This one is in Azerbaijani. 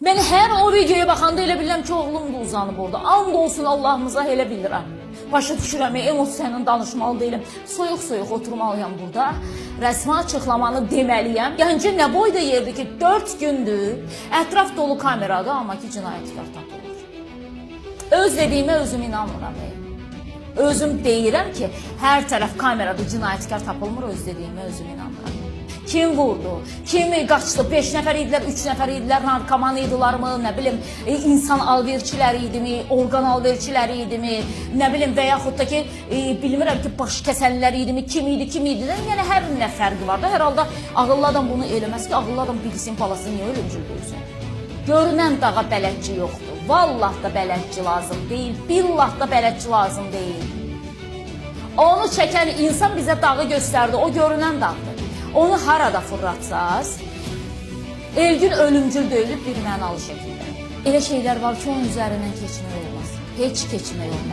Mən hər o videoya baxanda elə bilirəm ki, oğlum da uzanıb orada. And olsun Allahımıza, elə bilirəm. Başa düşürəm, emosiya ilə danışmalı deyiləm. Soyuq-soyuq oturmalıyam burada. Rəsmi açıqlamanı deməliyəm. Gəncə nə boyda yerdir ki, 4 gündür ətraf dolu kameradır, amma ki cinayətkar tapılır. Öz dediyimə özüm inanmıram. Özüm deyirəm ki, hər tərəf kamerada, cinayətkar tapılmır, öz dediyimə özüm inanmıram. Kim vurdu? Kim qaçdı? 5 nəfər idilər, 3 nəfər idilər, narkoman idilərmi, nə bilim, insan alverçiləri idimi, orqan alverçiləri idimi, nə bilim və yaxud da ki, bilmirəm ki, baş kəsənlər idimi, kim idi, kim idi. Yəni hər nə fərqi var da. Hər halda ağıllı adam bunu eləməz ki, ağıllı adam bilsin balasını niyə ölümcül döysün. Görünən dağa bələdçi yoxdur. Vallah da bələdçi lazım deyil, billah da bələdçi lazım deyil. Onu çəkən insan bizə dağı göstərdi, o görünən dağdır. Onu harada fırlatsaz, Elgün ölümcül döyülüb bir mənalı şəkildə. Elə şeylər var ki, onun üzərindən keçmək olmaz. Heç keçmək olmaz.